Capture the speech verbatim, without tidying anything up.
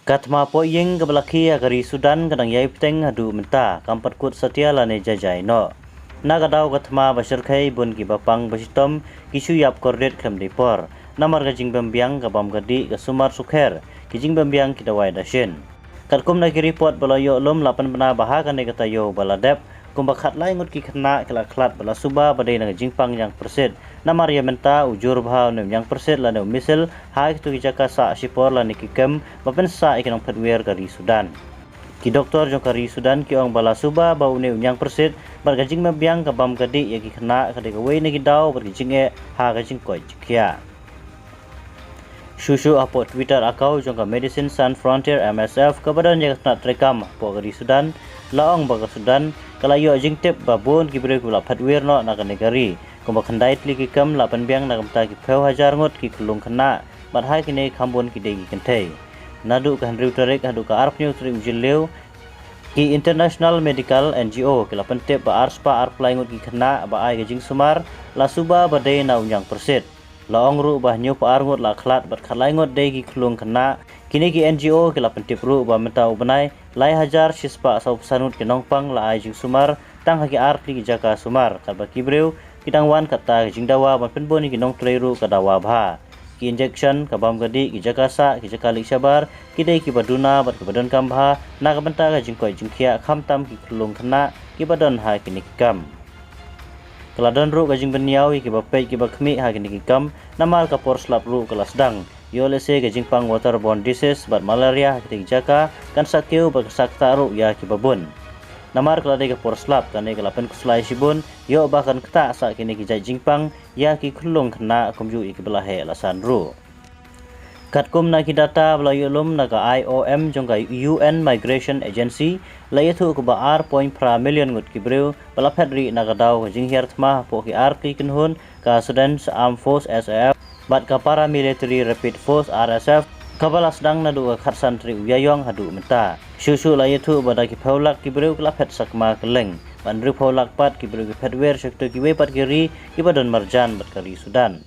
Ka thma poh ïing kaba la khie ha ka ri Sudan ka dang ïai bteng haduh mynta, kam pat kut satia lane jajai noh. Na ka daw ka thma ba shyrkhei, bun kiba pang ba shitom ki shu ïap kordit khlem dei por, namar ka jingbymbiang ka bam ka dih, ka sumar sukher, ki jingbymbiang ki dawai dashin. Katkum na ki report ba la ïoh lum, la pynbna ba ha kane ka taïew ba la dep, kumba khatlai ngut ki khynnah ki la khlad bad la suba ba dei na ka jingpang ñiangpyrshit. Namar ïa mynta u jur bha une u ñiangpyrshit lane u measles ha kito ki jaka sah shipor lane ki kem ba pynsah ïa ki nongphetwir ka ri Sudan. Ki doktor jong ka ri Sudan ki ong ba la suba ba une u ñiangpyrshit bad ka jingbymbiang ka bam ka dih ïa ki khynnah ka dei kawei na ki daw bad ki jingeh ha ka jingkoit jingkhiah. Shuh shuh hapoh Twitter account jong ka Medicine Sans Frontier, M S F, kaba don ïa ka tnat treikam hapoh ka ri Sudan, la ong ba ka Sudan ka la ïoh jingtip ba bun ki briew kiba la phetwir noh na kane ka ri, kumba khyndai tylli ki kem la pynbiang na ka bynta ki phew hajar ngut ki khyllung khynnah, bad ha kine kham bun ki dei ki kynthei. Naduh ka hynriew tarik haduh ka arphew tarik u Jylliew, ki International Medical N G O ki la pyntip ba arspah arphew lai ngut ki khynnah ba ai ka jingsumar la suba ba dei na u ñiangpyrshit. La ong ruh ba hynñiewphew ar ngut la khlad bad khatlai ngut dei ki khyllung khynnah. Kine ki N G O ki la pyntip ruh ba mynta u bnai, lai hajar shispah sawphew san ngut ki nongpang la ai jingsumar tang ha ki ar tylli ki jaka sumar, katba ki briew ki dang wan katta ka jingdawa ban pynbun ïa ki nongtrei ruh ka dawa bha. Ki injection, ka bam ka dih, ki jaka sah, ki jaka leit shabar, ki dei kiba duna bad kiba donkam bha na ka bynta ka jingkoit jingkhiah, khamtam ki khyllung khynnah kiba don ha kine ki kam. Ka la don ruh ka jingbynñiaw ïa kiba peit kiba khmih ha kine ki kam, namar ka por slap ruh ka la sdang. Ïoh lehse ka jingpang waterborne disease bad malaria ha kine ki jaka kan sa kiew bad kan sa ktah ruh ïa kiba bun. Namar ka la dei ka por slap, kane ka la pynkhuslai shibun ïoh ba kan ktah sa kine ki jait jingpang ïa ki khyllung khynnah kumjuh ïa kiba la heh la san ruh. Katkum na ki data ba la ïoh lum na ka I O M jong ka U N Migration Agency, la ïathuh kumba ar point phra million ngut ki briew ba la phet rieh na ka daw ka jinghiar thma hapoh ki ar tylli ki kynhun, ka Sudanese Armed Force, S A F, bad ka Paramilitary Rapid Force, R S F, kaba la sdang naduh ka khatsan tarik u Ïaïong haduh mynta. Shuh shuh la ïathuh ba da ki phew lak ki briew ki la phet sakma kylleng, bad hynriewphew lak pat ki briew ki phetwir sha kito kiwei pat ki ri kiba don marjan bad ka ri Sudan.